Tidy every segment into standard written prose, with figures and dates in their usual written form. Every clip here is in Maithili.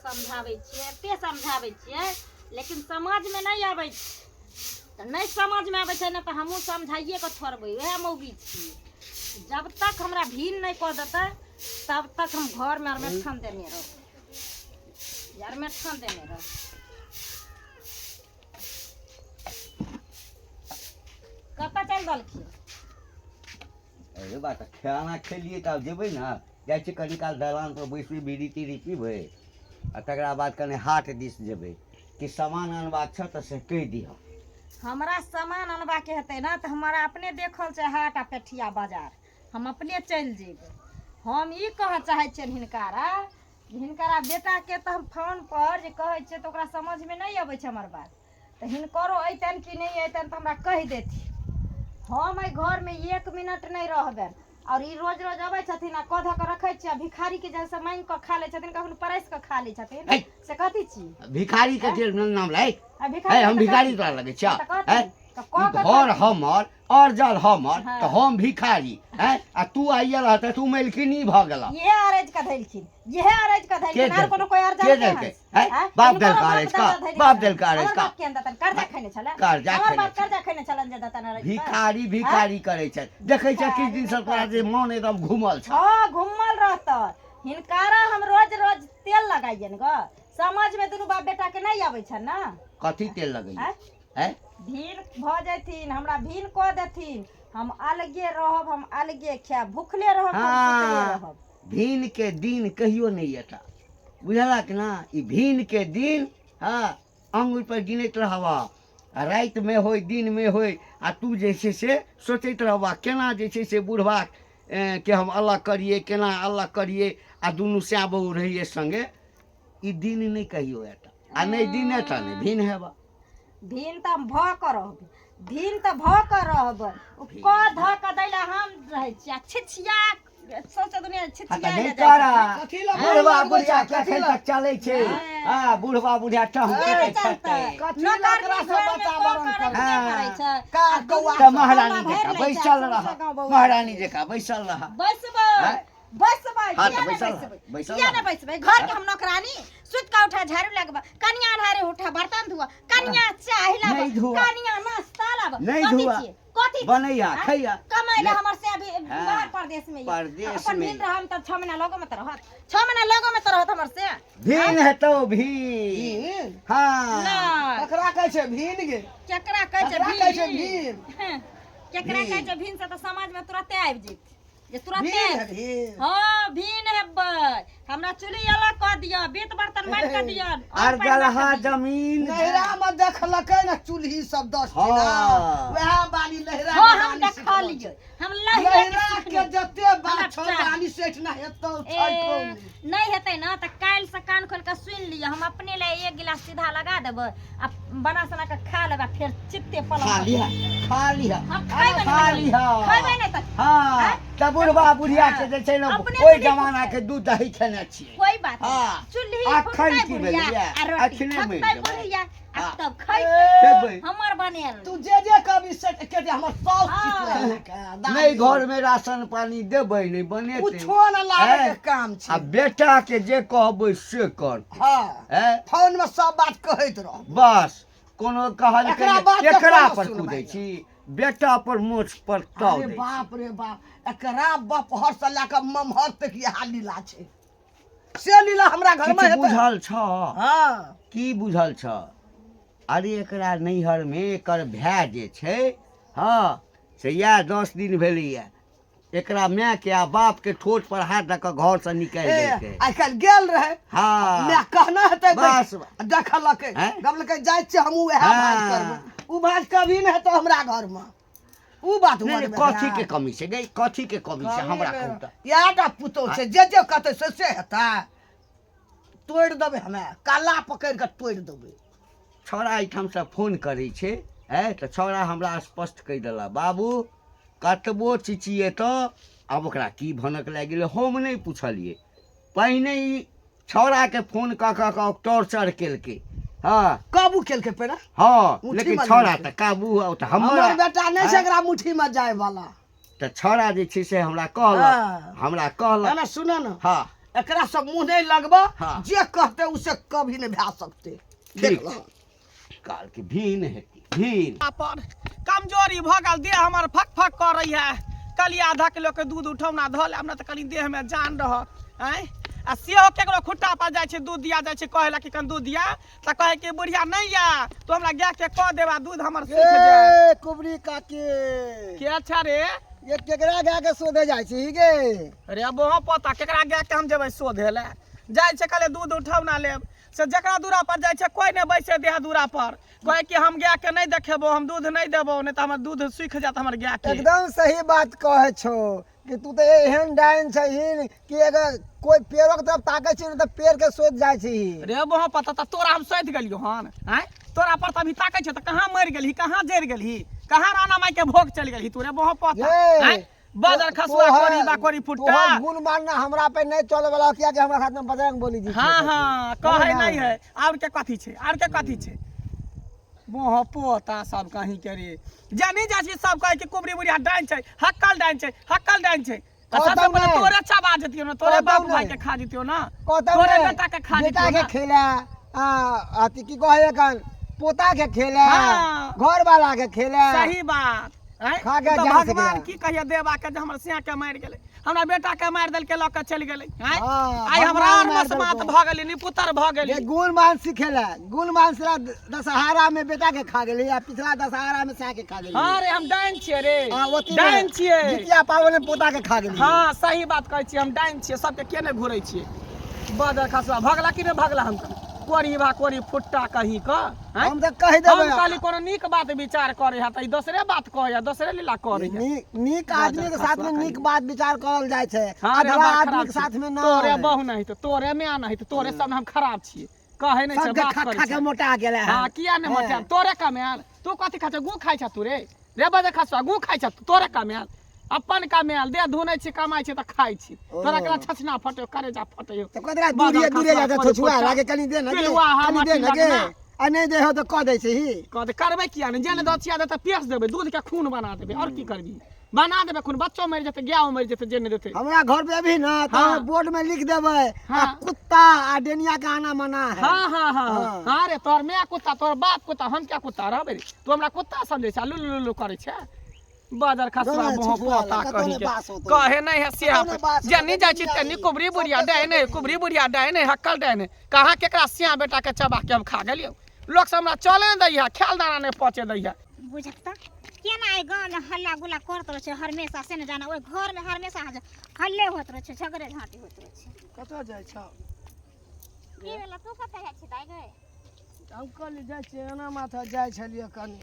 समझाबै छियै, एते समझाबै छियै, लेकिन समझमे नहि आबै छै। तऽ नहि समझमे आबै छै ने, तऽ हमहूँ समझाइए कऽ छोड़बै। उएह मौगी छियै, जब तक हमरा भीन नहि कऽ देतै तब तक हम घरमे अरमेठन देने रहब, अरमेठन देने रहब। कतऽ चलि देलखिन? अरे बा, तऽ खाना खेलियै तऽ आब जेबै ने। जाइ छियै कनी काल दलान पर बैसबै, बीड़ी तीड़ी पीबै आ तकरा बाद कनि हाट दिस जेबै। कि सामान अनबाक छह तऽ से कहि दिहऽ। हमरा सामान अनबाके हेतै ने तऽ हमरा अपने देखल छै हाट आ पेठिया बाजार, हम अपने चलि जेबै। हम ई कहऽ चाहै छियनि हिनकारा, हिनकरा बेटाके तऽ हम फोन पर जे कहै छियै तऽ ओकरा समझमे नहि अबै छै हमर बात। तऽ हिनकरो अयतनि कि नहि अयतनि तऽ हमरा कहि देथिन। हम एहि घरमे एक मिनट नहि रहबनि। आओर ई रोज रोज अबै छथिन आ कऽ धऽ कऽ रखै छियै आ भिखारीके जैसे माँगि कऽ खा लै छथिन, कखनो परसि कऽ खा लै छथिन। है। से कथी छी? भिखारी के जे नाम लै आ भिखारी है, हम तऽ भिखारी कथी? तोरा लगै छह? तऽ कथी? है? तऽ कऽ ई कऽ घर हमर, अर्जल हमर। हाँ। तऽ हम भिखारी है आ तू आइए रहते, तू मेलकिनी भऽ गेलह। इहे अरज कऽ धैलखिन, इहे अरज कऽ के धैलखिन। आर देलकै? कोनो कोइ अर्जल के देलकै? हैं? बाप देलकै अरज कऽ? बाप देलकै अरज हमर कऽ? बाप केहन देतन? कर्जा खैने छलै कर्जा हमर खैने बाप? कर्जा खैने छलन जे देतन अरज कऽ? भिखारी भिखारी करै छै। देखै छै किछु दिनसँ तोरा जे मन एकदम घूमल छ। हँ, घुमल रहतऽ। हिनकारा हम रोज रोज तेल लगाइयन ग, समझमे दुनू बाप बेटा के नहि अबै छनि ने। कथी तेल लगैया? आँय? हैं? भीन भऽ जेथिन, हमरा भीन कऽ देथिन। हम अलगे रहब, हम अलगे खायब, भुखले रहब तऽ हम सुतले हाँ। रहब। भीन के दिन कहियो नहि एता, बुझलक ना? ई भीन के दिन हँ अंगुर पर गिनैत रहबह आ रातिमे होय, दिनमे होय, आ तू जे छै से सोचैत रहबह केना जे छै से बुढ़बा के हम अलग करियै, केना अलग करियै आ दुनू सैं बहु रहियै संगे। ई दिन नहि कहियो एता आ नहि दिन एता, नहि भीन हेबा। भीन तऽ हम भऽ कऽ रहबै, भीन तऽ भऽ कऽ रहबै। ओ कऽ धऽ कऽ दै लए हम रहै छी आ छिछिया सौंसे दुनिया हाँ तऽ छिछिया नहि जाइ करा। छथिन। कथी लए बुढ़बा मारि बुढ़िया लगबै के छै? एखन कथी तक चलै छै। हँ, बुढ़बा बुढ़िया किया टहकै नहि चलतै? छतै। कथी लए नौकरनी एकरा से घरमे कऽ वातावरण कऽ करै रखबे हाँ। करै छै का आ कौआ दुनू तऽ सब महारानी टोला भरि जकाँ लै छै आ बैसल सौंसे रह, गाँव बौआ महारानी जकाँ बैसल रह। बैसबै। आँय? बैसबै। हाँ किया तऽ नहि बैसल रह, बैसबै? बैसल किया रह। नहि बैसबै? घर के हम नौकरानी? सुति कऽ उठा झाड़ू लगबा, कनिया अन्हारे उठा बर्तन धुआ, कनिया चाय लाबा, नहि धुआ। कनिया नाश्ता लाबा। नहि कथी धुआ। छियै? कथी छियै? बनैया, आँय? खैया। कमाइ लए नहि। हमर से अभी हाँ। बाहर परदेश में यऽ। परदेश अपन में दिन यऽ। रहम तऽ 6 महीना लगो में तऽ रहत, 6 महीना लगो में तऽ रहत हमर से। भीन हेतौ भीन। भीन? हाँ। नहि। ककरा कहै छै भीन गे? केकरा कहै छै? ककरा कहै छै भीन? भीन? केकरा कहै भीन। छै भीन से तऽ समाज में तुरते आबि जेतै जे तुरते भीन है भीन। हाँ, भीन हेबै। हमरा चुल्ही अलग कऽ दिअ, बीत बर्तन मारि कऽ दिअ। आर जलहा जमीन नैहरा मे देखलकै ने चूल्ही सब 10 हाँ। टीना, वएह बाली नैहरा हाँ, के हम बाली सिखल देखलियै छै। हम लहिरा के नैहरा के सिखने। जते हमरा बात छौ चाही। बाली सेठ ना हेतौ ए, छै तो नहि हेतै ने तऽ काल्हि से कान खोलि कऽ सुनि लिअ। हम अपने लए एक गिलास सीधा लगा देबै आ बना सना कऽ खा लेबै आ फेर चित्ते पलंग खा पर। लिहा, खा लिहा। हम खैबै खा नहि, लिहा। खैबै नहि तऽ। हाँ। आँय? तऽ बुढ़बा बुढ़िया के जे छै ने अपने ओहि चूल्ही जमाना फुकतै। के दूध दही खेने छियै। कोई बात नहीं। हाँ। चूल्ही अखन फुकतै की बुढ़िया भेलैया? आ रोटी अखने मरि फुकतै जेबै। बुढ़िया आ हाँ। तब खैतै। खेबै। हमर बनेल। तू जे जे कभी से के जे हमर साउस हाँ। चितलै नहि घर में राशन पानी देबै, नहि बनेतै, कुछो न लाबै हैं? के काम आ छै। बेटा के जे कहबै से कर। हाँ। हैं? फोन में सब बात कहैत रह। बस कोनो कहलकै एकरा जे बात के एकरा कोनो पर सुनवाई कूदै नहि। छी, बेटा पर मोछ पर ताव अरे दै छी। बाप रे बाप, एकरा बपहर से लए कऽ ममहर तक इएह लीला छै। से लीला हमरा घर में किछु हेतै? बुझल छ? हाँ। की बुझल छ? अरे एकरा नैहर में एकर भाय जे छै, हाँ, से इएह 10 दिन भेलैया एकरा माय के आ बाप के ठोट पर हाथ दऽ कऽ घर से निकालि ए, देलकै। आइ काल्हि गेल रहे। हाँ। माय कहना हेतै बस। देखलकै। हैं? गमलकै जाइ छियै हमहूँ वएह हाँ। भाज करबै। उ भाज कभी नहि हेतौ हमरा घरमे। उ बात नहि, नहि, हुअ देबै कथी एकरा। के कमी छै गै? कथी के कमी छै हमरा कहू तऽ? इएह टा पुतोहु छै, जे जे कहतै से से हेतै। तोड़ि देबै, हमे काला पकड़ि कऽ तोड़ि देबै। छौड़ा एहिठामसँ फोन करै छै। आँय, तऽ छौड़ा हमरा स्पष्ट कहि देलक, बाबू कतबो चिचिएतऽ। आब ओकरा की भनक लागि गेलै हम नहि पुछलियै। पहिने ई छौड़ाके फोन कऽ कऽ कऽ टॉर्चर केलकै। हँ, काबू केलकै पहिने। हँ, मुट्ठी लेकिन मे छौड़ा लेलकै। तऽ काबू तऽ हमर हमर बेटा नहि छै आँय? एकरा मुट्ठीमे जाय वाला। तऽ छौड़ा जे छै से हमरा कहलक। हाँ। हमरा कहलक ना, सुन ने। हँ। एकरा सब मुँह नहीं लगबा। हाँ। जे कहते उसे कभी नहीं भए सकते। ठीक। देख लह। काल के भीन हेती भीन। पर कमजोरी भऽ गेल, देह हमर फक फक करै है। कली आधा किलो के दूध उठौना धऽ लेब ने तऽ कनि देह में जान रहत। आँय, आ सेहो केकरो खुट्टा पर जाइ छै दूध दिया जाइ छै, कहै ला कि कनि दूध दिया, तऽ कहै कि बुढ़िया नहि या तू हमरा गाय के कऽ देबा दूध हमर सुखि जाय। ए कुबरी काकी। के अच्छा रे? ये केकरा गाय के शोधे जाइ छी गे? अरे बोहो पोता, केकरा गाय के हम जेबै शोधे लए? जाइ छै कहले दूध उठौना लेब, से जकरा दूरा पर जाइ छै कोइ नहि बैसे देह दूरा पर, कहै कि हम गाय के नहि देखेबो, हम दूध नहि देबो, नहि तऽ हमर दूध सुखि जायत हमर गाय के। एकदम सही बात कहै छौ कि तू तऽ एहन डाइन छहिन कि अगर कोई पेड़ो के तरफ ताकै छी तऽ पेड़ के सोचि जाइ छी। रे बोहो पता, तऽ तोरा हम सधि गेलियो हन? आँय, तोरा पर तऽ अभी ताकै छियौ तऽ कहाँ मरि गेलही, कहाँ जरि गेलही, कहाँ राणा माई के भोग चलि गेलही तू रे बोहो पता? ये, आँय, बजर खसुआ कोरी बा कोरी फुट्टा। तोहर गुण मानना हमरा पे नहीं चले वाला, किया कि हमरा साथ में बजरंग बली जी हाँ छै। हाँ, कहै नहीं है। और के कथी छै, और के कथी छै? मोह पोता सब कहीं के रे जानी जा छी, सब कहै कि कुबरी बुढ़िया डाइन छै, हक्कल डाइन छै, हक्कल डाइन छै। आ कहतौ सबसे पहिले नहि। तोरे चबा जतियो ना, तोरे कहतौ बाप भाई नहि। के खा जतियो ना, कहतौ तोरे नहि, बेटा के खा बेटा जतियो के ना। खेला आ अथी की कहै एखन पोता के खेला, हाँ। घर वाला के खेला। सही बात। आँय? खा के तऽ जान से भगवान गेला। की कहिया देवा के जे हमर सिया के मारि गेलै, हमरा बेटा के मारि देलकै, लऽ के चलि गेलै। आँय? हाँ, आइ हमरा भगवान और मारि मसमात देलकौ। भऽ गेली, निपुतर भऽ गेली। ये गुण मान सिखेला, गुण मान सिरा दशहरा में बेटा के खा गेली आ पिछला दशहरा में साया के खा गेली। हाँ रे, हम डाइन छियै रे। आ ओथी में डाइन छियै। जितिया पाबनि में पोता के खा गेली। हाँ सही बात कहै छियै, हम डाइन छियै, सबके के नहि घुरै छियै। बदर खसुआ भगला कि नहि भगला? हम कोरी बा कोरी फुट्टा कहीं क। आँय? हम तऽ कहि देबै। हम कहली कोनो नीक बात विचार करे है तऽ ई दोसरे बात कहै है, दोसरे लीला करे है। नीक नीक आदमी के साथ में नीक बात विचार करल जाइ छै, हाँ रे, अधला बड़ आदमी खराब के छी। साथ में तोरे नहि। बहु नहीं तऽ तोरे माय नहीं तऽ तोरे सब हम खराब छियै, कहै नहि छै। सबके बात खा करै खा के छै। मोटा गेलै हन। हाँ, किया नहि मोटाएब? तोरे कमायल तू कथी खाइ छ? गु खाइ छ तू रे? रे बजे खसुआ, गु खाइ छ तू? तोरे कमायल अपन कमायल दे धुनै छी, कमाइ छी तऽ खाइ छी। तोरा केना छछना फटयो, करेजा फटयो। तऽ कतरा दूरे दूरे खसुआ जाके कोरी छछुआ फुट्टा। लागे, कनि दे ने गे, पिलुआ हा कनि दे माटी ने गे। लगना। आ नहि दे हो तऽ कऽ दै छै ही। कह दे करबै किया नहि? जे नहि दछिया देतै पेश देबै, दूध के खून बना देबै। आओर की करबी? बना देबै खून, बच्चो मरि जेतै, गायो मरि जेतै, जे नहि देतै। हमरा घर पे अभी ना तऽ हाँ। बोर्ड में लिख देबै आ हाँ। कुत्ता आ डेनिया के आना मना है। हाँ हाँ हाँ। हाँ। हाँ रे, तोहर माय कुत्ता, तोहर बाप कुत्ता, हम क्या कुत्ता रहबै रे? तू हमरा कुत्ता समझै छ? लुलु लुलु करै छ बदर खसुआ। नहीं, मोह छुछुआ पोता कतौ कहीं नहि के बास होतौ। कहे नहीं है से। कतौ नहि बास होतौ, जनी जाइ छी तनी कुबरी बुढ़िया डाइन है, कुबरी बुढ़िया डाइन है, हक्कल डाइन है। कहाँ केकरा सिया बेटा के चबा के हम खा गेलियौ? लोक सब हमरा चले नहि दैया, खायल दाना नहि पचे दैया। बुझक तऽ केना एहि गाँवमे हल्ला गुल्ला करैत रहै छै हमेशा, से नहि जाना। ओहि घरमे हमेशा हल्ले होइत रहै छै, झगड़े झाँटी होइत रहै छै। कतऽ जाइ छौ? की भेलै? तू कतऽ जाइ छी दाइ गै? हम कहली जाइ छियै एना माथा जाइ छलियै कनि।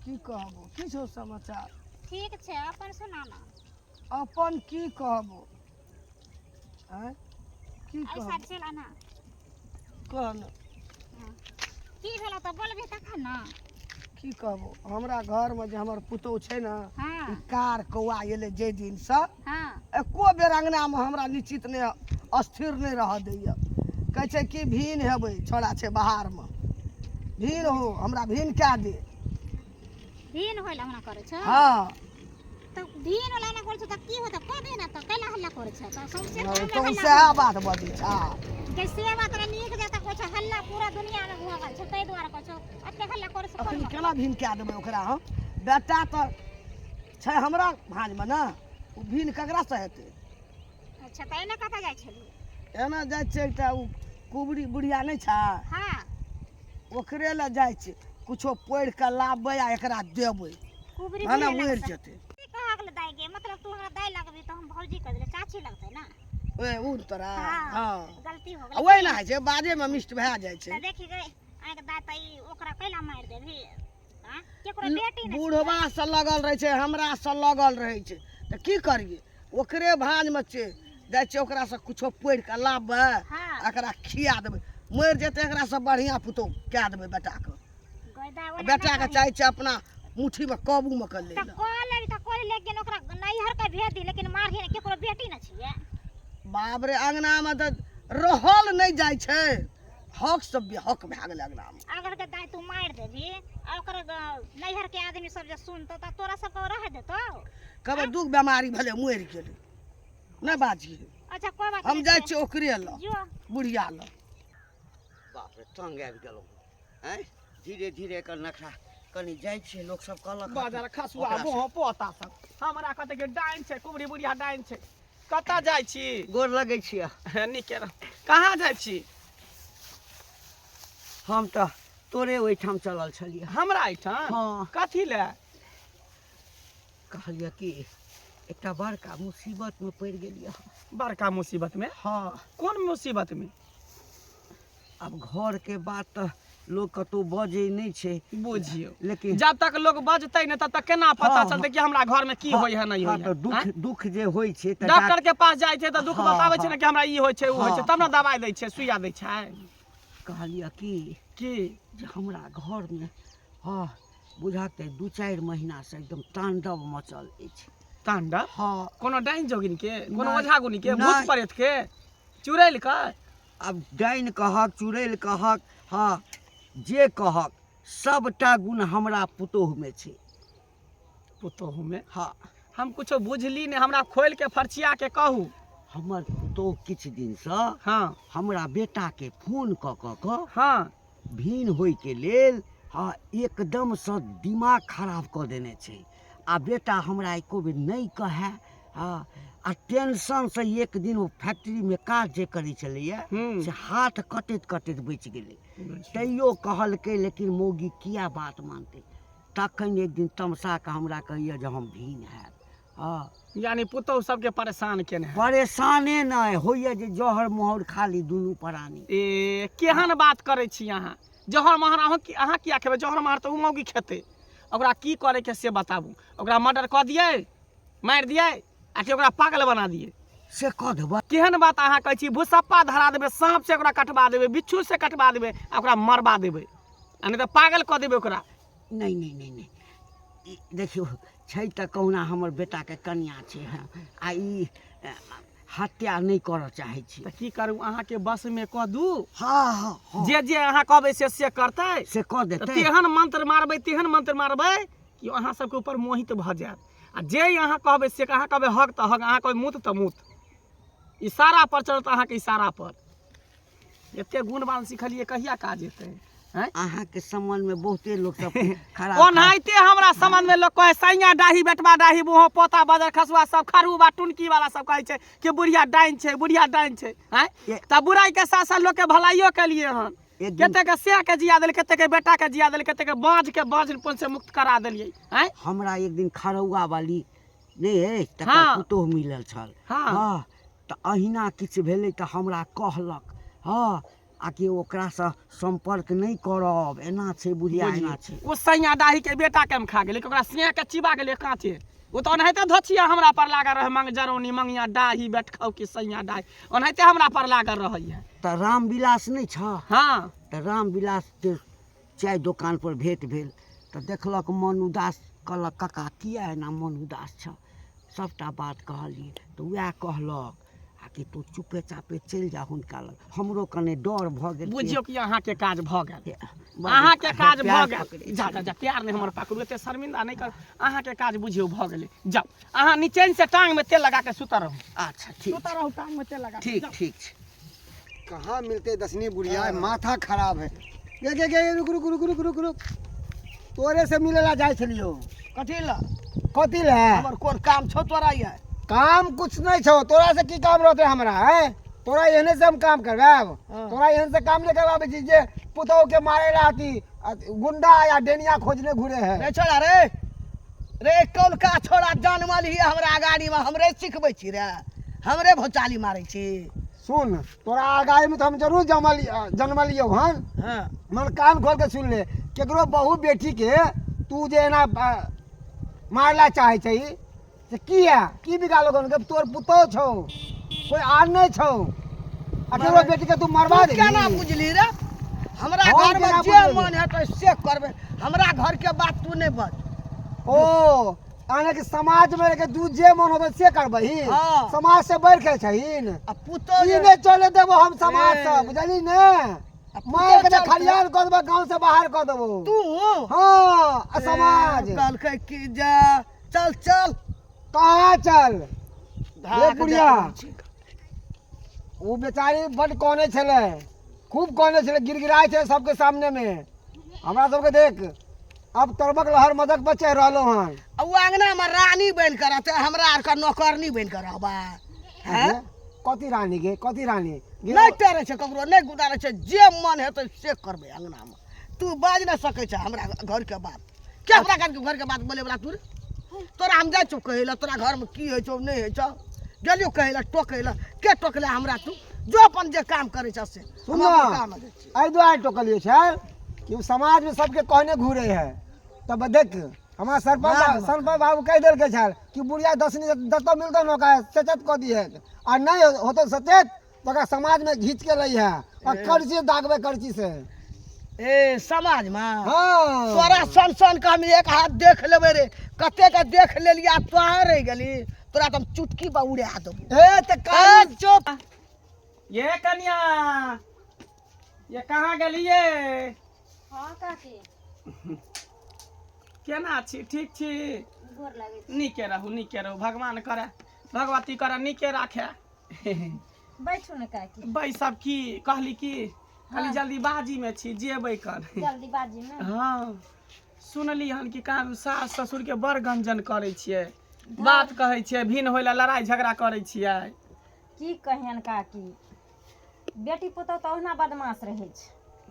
की कहबो, की छौ समाचार? ठीक छै, अपन सुना ने। अपन की कहबो? आँय, की एहि कहबो? साइड चलि आना। कह ने। की भेलौ तऽ बोलबही तखन ने। की कहबो, हमरा घरमे जे हमर पुतोहु छै ने, हाँ। ई कार कौआ एलै जाहि दिनसँ, हाँ, एको बेर अङ्गनामे हमरा निश्चित नहि अस्थिर नहि रहऽ दैए। कहै छै कि भीन हेबै, छोड़ा छै बाहरमे, भीन हो, हमरा भीन कए दे। भीन होइला ओना करै छै? हँ। तऽ भीन होला ओना करै छै तऽ की होतै? कऽ दे ने तऽ कैला हल्ला करै छै? तऽ सौंसे गाँवमे तू हल्ला सएह बात बजै छ। के सेवा तोरा नीक जकाँ कहै छौ, हल्ला पूरा दुनियामे भऽ गेल छै, ताहि दुआरे कहै छौ एते हल्ला करै छै। अखन केना भीन कए देबै ओकरा हम? बेटा तऽ छै हमरा भाँजमे ने, ओ भीन ककरासँ हेतै? अच्छा, तऽ एने कतऽ जाइ छली? एना जाइ छियै एकटा ओ कुबरी बुढ़िया नहि छै? हाँ। ओकरे लए जाइ छियै, कुछो पढ़ि कऽ लाबबै आ एकरा देबै। कुबरी भने बुढ़िया मरि लगतै। जेतै। की कह गेलै दाइ गे? मतलब तू हमरा दाइ लगबी तऽ हम भौजी कह देलै, चाची लगतै ने। ओए ओ तोरा। हाँ। हँ। गलती हो आ गेलै। ओहिना होइ छै, बाजैमे मिष्ट भए जाइ छै। तऽ देखी गै, आँखि दाइ, तऽ ई ओकरा कैला मारि देबही? आँ, केकरो बेटी नहि छै? बूढ़वा से लगल रहै छै, हमरा से लगल रहै छै, तऽ की करियै? ओकरे भाँजमे छै, जाइ छियै ओकरासँ कुछो पढ़ि कऽ लाबबै। हाँ। एकरा खिया देबै, मरि जेतै, एकरासँ बढ़िआँ पुतोहु कए देबै बेटाके। गै दाइ, ओना बेटाके नहि कही। चाहै छै अपना मुट्ठीमे काबूमे कऽ लै तऽ लए। कऽ लेबही तऽ कऽ ले, लेकिन ओकरा नैहर के भेज दी, लेकिन मारही नहि, केकरो बेटी ने छियै। बाप रे, अङ्गनामे तऽ रहल नहि जाइ छै, हक से बेहक भए गेलै अङ्गनामे। अगर के दाइ तू मारि देबही आ ओकर नैहर के आदमी सब जे सुनतौ तऽ तोरा सबके रह देतौ? कहबै दुख बेमारी भेलै, मरि गेलै, नहि बाजियै। अच्छा कोई बात हम नहीं जाइ छै। छियै ओकरे लग जो बुढ़िया लग। बाप रे, तंग आबि गेलहुँ। आँय, धीरे धीरे एकर नखरा कनि जाइ छियै, लोक सब कहलक हँ बाजार खसुआ ओकरा से- मुँह पोता सब हमरा कहते कि डाइन छै, कुबरी बुढ़िया डाइन छै। कतऽ जाइ छी? गोर लगै छियै। नीके रह। कहाँ जाइ छी? हम तऽ तोरे ओहिठाम चलल छलियै। हमरा एहिठाम? हँ। कथी लए? कहलियै कि एकटा बड़का मुसीबतमे पड़ि गेलियै। बड़का मुसीबत में? हँ। कोन मुसीबत में? आब घरके बात तऽ लोक कतहु बजै नहि छै। बुझियौ, लेकिन जब तक लोग बजतै नहि तब तक केना पता हँ, चलतै कि हमरा घर में की हँ, होइ है नहि हँ, होइ है? तऽ दुख आँय? दुख जे होइ छै तऽ डॉक्टर के पास जाइ छै तऽ दुख हँ, बताबै छै हँ। ने कि हमरा ई होइ छै ओ होइ छै, हँ, तब ने दवाइ दै छै, सुइया दै छै। कहलियै कि की जे हमरा घरमे हँ बुझक तऽ 2-4 महीनासँ एकदम तांडव मचल अछि। तांडव? हँ। कोनो डाइन जोगिन के, कोनो नहि, ओझा गुनी के, भूत नहि। प्रेत के, चुड़ैल के? आब डाइन कहक चुड़ैल कहक, हँ जे कहक, सबटा गुण हमरा पुतोहुमे छै। पुतोहुमे? हँ। हम कुछो बुझली नहि, हमरा खोलि के फरछिया के कहू। हमर पुतोहु किछु दिनसँ हँ हमरा बेटाके फोन कऽ कऽ कऽ हँ भिन्न होइके लेल हँ एकदमसँ दिमाग खराब कऽ देने छै। आ बेटा हमरा एको बेर नहि कहए। हँ, आ टेंशनसँ एक दिन ओ फैक्ट्रीमे काज जे करै छलैए से हाथ कटैत कटैत बचि गेलै। तैयो कहलकै, लेकिन मौगी किया बात मानतै? तखन एक दिन तमसा कऽ हमरा कहैए जे हम भिन्न हैब। हँ, यानी पुतोहु सबके परेशान केने है। परेशाने नहि होइए जे जहर मोहर खा ली दुनू प्राणी। ए केहन बात करै छी अहाँ? जहर महर अहाँ किया खेबै? जहर महर तऽ ओ मौगी खेतै। ओकरा की करैके से बताबू। ओकरा मर्डर कऽ दियै, मारि दियै, आ कि ओकरा पागल बना दियै? से कऽ देबै। केहन बात अहाँ कहै छी? भूसप्पा धरा देबै, साँप से ओकरा कटबा देबै, बिच्छू से कटबा देबै, आ ओकरा मरबा देबै, आ नहि तऽ पागल कऽ देबै ओकरा। नहि नहि नहि नहि, ई देखियौ छै तऽ कहुना हमर बेटाके कनिया छै। हँ, आ ई हत्या नहि करऽ चाहै छी। तऽ की करू, अहाँके बसमे कऽ दू? हँ हँ हँ, जे जे अहाँ कहबै से से करतै, से कऽ तऽ देतै। तेहन मंत्र मारबै, तेहन मंत्र मारबै कि अहाँ सबके ऊपर मोहित भऽ जायत, आ जे अहाँ कहबै से, अहाँ कहबै हक तऽ हक, अहाँ कहबै मुत तऽ मुत, इशारा पर चलत अहाँके इशारा पर। एते गुणवान सिखलियै, कहिया काज एतै? आँय? अहाँके सम्बन्धमे बहुते लोक सब खराब ओनाहिते हमरा संबंध में लोग कहे सैया डाही बेटवा डाही मुँह पोता बदर खसुआ सब खरुबा टुनकी वाला सब कहै छै कि बुढ़िया डाइन छै, बुढ़िया डाइन छै। आँय, तऽ बुराई के साथ साथ लोग के भलाइयो केलिए हन। एक दिन कते के से के जिया देल, कते के बेटा के जिया देल, कते के बाँझ के बाँझपन से मुक्त करा देलियै। आँय, हमरा एक दिन खरौआ वाली नहि अछि तकर हँ। पुतोहु मिलल छल। हँ। हँ, तऽ अहिना किछु भेलै तऽ हमरा कहलक, हँ, आ कि ओकरासँ सम्पर्क नहि करब, एना छै बुढ़िया, एना छै। ओ सैया डाही के बेटा के हम खा गेलै, ओकरा सिया के चिबा गेलै काँचे। ओ तऽ ओनाहिते धोछिया हमरा पर लागल रहै, मंग जरौनी मंगिया डाही बेटखाउ कि सैया डाही, ओनाहिते हमरा पर लागल रहैया। तऽ रामविलास नहि छह? हँ। तऽ रामविलास के चाय दोकान पर भेंट भेल तऽ देखलक मन उदास, कहलक काका किया एना मन उदास छह? सभटा बात कहलियै तऽ वएह कहलक आ कि तू चुपे चापे चलि जा हुनका लग। हमरो कने डर भऽ गेल। बुझियौ कि अहाँके काज भऽ गेल। बड़ अहाँके काज प्यार भऽ गेल। पकड़ै जा छी। जा जा, प्यार नहि हमर पकड़ू, एते शर्मिंदा नहि करू। अहाँके काज बुझियौ भऽ गेलै। जाउ, अहाँ निचैन से टांग में तेल लगा के सुतऽ रहू। अच्छा ठीक। सुतऽ रहू टांग में तेल लगा के। ठीक जाउ। ठीक छै। कहाँ मिलते दसनी बुढ़िया, माथा खराब है। गे गे गे, रुक रुक रुक रुक रुक रुक, तोरे से मिले ला जाइ छलियो। कथी लए? कथी लए? हमर कोन काम छौ तोरा? ये काम कुछ नहीं छौ, तोरा से की काम रहते हमरा? है तोरा एहने से हम काम करवाएब? हाँ। तोरा एहन से काम नहीं करवाबै छी जे पुतहु के मारे ला अथी गुंडा या डेनिया खोजने घुरे है। रे छोड़ा रे, रे कौन का छोड़ा जानमल ही हमरा अगाड़ी में हमरे सिखबै छी रे, हमरे भौचाली मारै छी। सुन, तोरा अगाड़ी में तो हम जरूर जन्मलियौ हन। हाँ। मन कान खोल के सुन ले, केकरो बहु बेटी के तू जे एना मारला चाहे छै से किया की बिगाड़लो? के तोर पुतोह छौ, कोई आर नहीं छौ, आ केकरो बेटी के तू मरवा तू केना देबही? बुझली रे? हमरा हम घर में केना जे बुझलियै? मन हेतै से करबै, हमरा घर के बात तू नहीं बज। ओ आने के समाज में रह के तू जे मन होतै से करबही? हाँ। समाज से बढ़ के छहीन? आ पुतोह ई जे- नहीं चले देबो हम समाज से। ए। बुझली ने? आ पुतोह मार के चलतै। खलियान कऽ देबो, गाँव से बाहर कऽ देबो। तू? हाँ, आ समाज ए, कहलकै कि जा चल चल। कहाँ चल? भाग रे बुढ़िया। देखै छी। ओ बेचारी बड्ड कानै छलै, खूब कानै छलै, गिड़गिड़ाइ छलै सबके सामनेमे। हमरा सबके देख अब तरबक लहर मदक पर चढ़ि रहलहुँ हन। आ ओ अङ्गनामे रानी बनि कऽ रहतै, हमरा आरके नौकरनी बनि कऽ रहबै? हैं? कथी रानी गे, कथी रानी गे? नहि टेरै छै ककरो, नहि गुदारै छै, जे मन हेतै से करबै अङ्गनामे। तू बाजि नहि सकै छै हमरा घरके बात। के हमरा घरके घरके बात बोले वाला तू? तोरा हम जाइ छौ कहै लए, तोरा घरमे की होइ छौ नहि होइ छौ, गेलियौ कहै लए, टोकै लए। के टोकले हमरा? तू जो अपन जे काम करै छ से। सुन ना, काम जाइ छी। एहि दुआरे टोकलियै छै कि ओ समाजमे सबके कहने घूरे है। तब देख हमरा सरपंच बादमे। सरपंच बाबू कहि देलकै छल कि बुढ़िया दसनी जतऽ मिलतौ ने ओकरा सचेत कऽ दिहे, आ नहि होतौ सचेत तऽ ओकरा समाजमे घीच के लै है आ करची दागबै करची से। ए समाजमे? हँ। तोरा सन सन के हम एक हाथ देख लेबै रे, कते के देख लेलियै आ तोहे रहि गेली, तोरा तऽ हम चुटकी पर उड़ा देबौ। ए तऽ ए काज चुप। ये कनिया, ये कहाँ गेलिए? हँ काकी। केना छी? ठीक छी? गोर लागै छी। नीके रहू, नीके रहू, भगवान करे, भगवती करे, नीके राखे। बैठू ने काकी। बैसब की, कहली की कहली जल्दीबाजी में छी, जेबै कर। जल्दीबाजी में? हँ, सुनली हन कि कहाँ सास ससुर के बड़ गंजन करै छियै, बात कहै छियै, भिन्न होइ लए लड़ाइ झगड़ा करै छियै। की कहियन काकी, बेटी पुतोह तऽ ओहिना बदमाश रहै छै।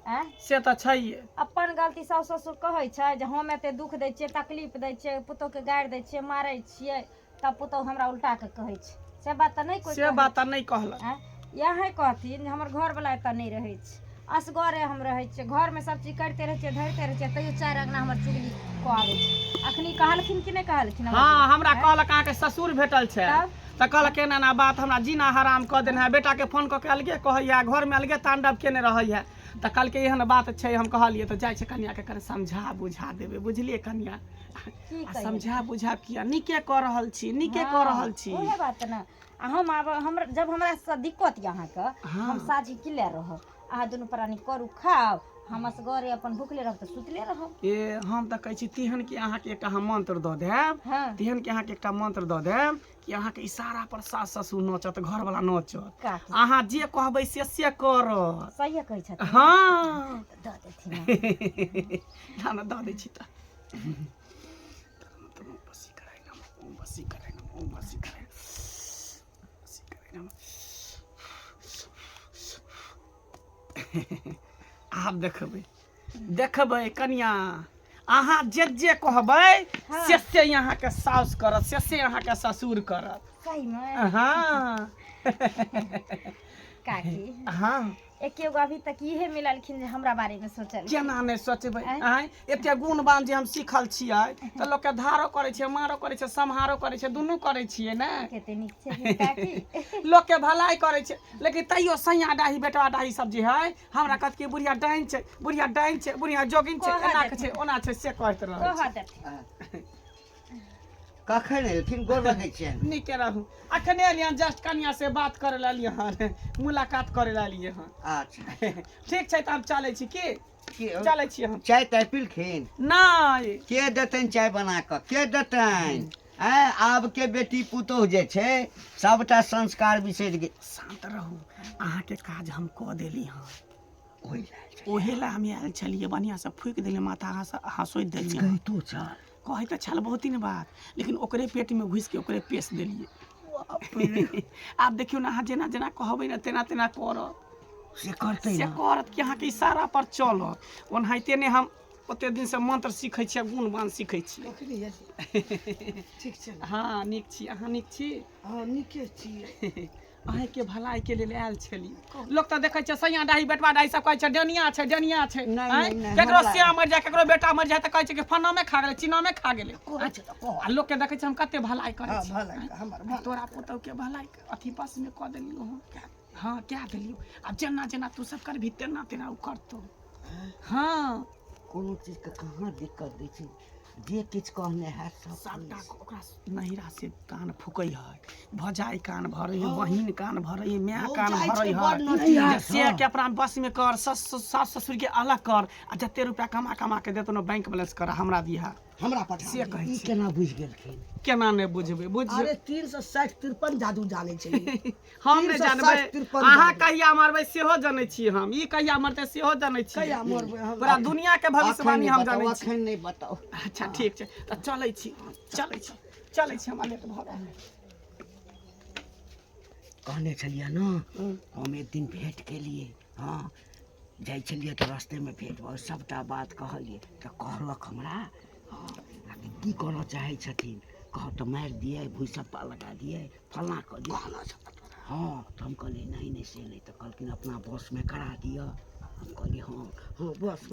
आँय? से तऽ छैहे। अपन गलती सासु ससुर कहै छै जे हम एते दुख दै छियै, तकलीफ दै छियै, पुतोहके गारि दै छियै, मारै छियै, तब पुतोह हमरा उल्टा के कहै छै। से बात तऽ नहि कोइ से बात तऽ नहि कहलक। आँय? इएह कहथिन जे हमर घरवला एतऽ नहि रहै छै, असगरे हम रहै छियै, घरमे सब चीज करिते रहै छियै, धरिते रहै छियै, तैयो चारि अङ्गना हमर चुगली कऽ आबै छै। अखनी कहलखिन कि नहि कहलखिन? हँ, हमरा कहलक अहाँके ससुर भेटल छै। तब? तऽ कहलक एना एना बात, हमरा जीना हराम कऽ देने है, बेटाके फोन कऽ के अलगे कहैया, घरमे अलगे तांडव केने रहैया। तऽ कहलकै एहन बात छै। हम कहलियै तऽ जाइ छै कनियाके कनि समझा बुझा देबै, बुझलियै कनिया? की आ कहियै? समझा बुझा किया, नीके कऽ रहल छी, नीके कऽ रहल छी। उएह बात ने। आ हम आब हम जब हमरा से दिक्कत यऽ अहाँके, हम साझी की लए रहब? अहाँ दुनू प्राणी करू, खाउ, हम असगरे अपन भुखले रहब तऽ सुतले रहब। ए हम तऽ कहै छी तेहन कि अहाँके एकटा हम मंत्र दऽ देब। हँ। तेहन कि अहाँके एकटा मंत्र दऽ देब कि अहाँके इशारा पर सास ससुर नचत, घरवला नचत। काकी। अहाँ जे कहबै से से करत। सहिए कहै छथिन? हँ। दऽ देथिन। ना ना, दऽ दै छी। तऽ ओम वशीकराय नमः, ओम वशीकराय नमः, ओम वशीकराय, वशीकराय नमः। आब देखबै, देखबै कनिया, अहाँ जे जे कहबै से से अहाँके साउस करत, से से अहाँके ससुर करत। सहीमे? हँ। काकी। हँ। एके गो अभी तक इहे मिललखिन जे हमरा बारे में सोचल। केना नहि सोचबै? आँय, एते गुणवान जे हम सीखल छियै तऽ लोकके धारो करै छियै, मारो करै छियै, सम्हारो करै छियै, दुनू करै छियै ने। कते नीक छै काकी। लोकके भलाई करै छै, लेकिन तैयो सैया डाही, बेटवा डाही सब जे है, हमरा कहत कि बुढ़िया डाइन छै, बुढ़िया डाइन छै, बुढ़िया जोगिन छै, कहऽ एना के देथिन। छै, ओना छै, से कहैत रहै कहऽ छै। देथिन। कखन एलखिन? गोर लगै छियनि। नीके रहू। अखने एलियै, जस्ट कनिया से बात करे लए एलियै हन, मुलाकात करे लए एलियै हन। अच्छा। ठीक छै, तऽ हम चलै छी की? की? चलै छी हम। चाय ताय पीलखिन? नहि। के देतनि चाय बना कऽ, के देतनि? आँय, आबके बेटी पुतोहु जे छै सबटा संस्कार बिसरि गेल। शान्त रहू, अहाँके काज हम कऽ देली हन। ओहि लए आयल छलियै। ओहे लए हम आयल छलियै। बढ़िआँसँ फूकि देलियै माथा, हँसोति देलियै। कहितो छल। कहै तऽ छल बहुत दिन बाद, लेकिन ओकरे पेटमे घुसिके ओकरे पेश देलियै। आब देखियौ ने, अहाँ जेना जेना कहबै ने तेना तेना करत। से करतै से ने? करत कि अहाँके इशारा पर चलत। ओनाहिते ने हम ओते दिनसँ मंत्र सीखै छियै, गुण बाण सीखै छियै। कखनी एलियै? ठीक छै ने? हँ, नीक छी। अहाँ नीक छी? हँ, नीके छियै। अहीँके भलाइके लेल आयल छली। लोक तऽ देखै छै सैया डाही, बेटवा डाही सब कहै छै डनिया छै, डनिया छै। नहि, आँय? नहि, नहि, केकरो हमरा- श्याम मरि जाय, केकरो बेटा मरि जाय तऽ कहै छै कि फन्नामे खा गेलै, चिनामे खा गेलै। कहै छै तऽ कह। आ लोकके देखै छै हम कते भलाई करै हँ छी। भलाई हमर भलाई। तोरा पुतहुके भलाई अथी बसमे कऽ देलियौ हँ। हँ, कए देलियौ। आब जेना जेना तू सब करबही तेना तेना ओ करतौ। हँ। कोनो चीजके कहाँ दिक्कत दै छै, जे किछु कहने हैत सब। सबटा ओकरा नैहरा से कान फूकै है, भौजाइ कान भरै है, बहिन कान भरै है, माय कान भौजाइ भरै छै है बड़ नटी। जे से के अपना बस में कर, सस सास ससुर के अलग कर, आ जते रुपया कमा कमा के देतो ने बैंक बैलेंस कर, हमरा दिहा। हमरा पठा से कहै ई छी। केना बुझि गेलखिन? केना नहि बुझबै? बुझ। अरे 360 53 जादू जानै छै ई। हम नहि 360 जानबै? 53 अहाँ जानबै। कहिया मरबै सेहो जनै छी हम, ई कहिया मरतै सेहो जनै छी। कहिया मरबै हम? पूरा दुनिया के भविष्यवाणी अखन हम नहि जनै बताउ, छी। अखन नहि बताउ। अच्छा ठीक छै, तऽ चलै छी, चलै छी, चलै छी, हमरा लेट भऽ रहल है। कहने छलियै ने, हम एक दिन भेंट केलियै। हँ, जाइ छलियै तऽ रस्तेमे भेंट भऽ सभटा बात कहलियै तऽ कहलक हमरा, हँ, आखिर की करऽ चाहै छथिन? कहब तऽ मारि दियै, भुसप्पा लगा दियै, फल्लाँ कऽ दियै। हँ, तऽ हम कहलियै नहि नहि, से नहि। तऽ कहलखिन अपना बसमे करा दिअ। हम कहलियै हँ। हँ, बस।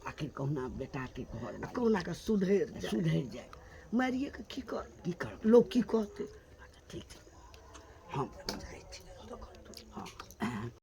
आखिर कहुना बेटाके घर कहुना कऽ सुधरि जाय। सुधरि जाय। मारिए कऽ की कर की करब? लोक की कहतै? अच्छा ठीक छै, हम जाइ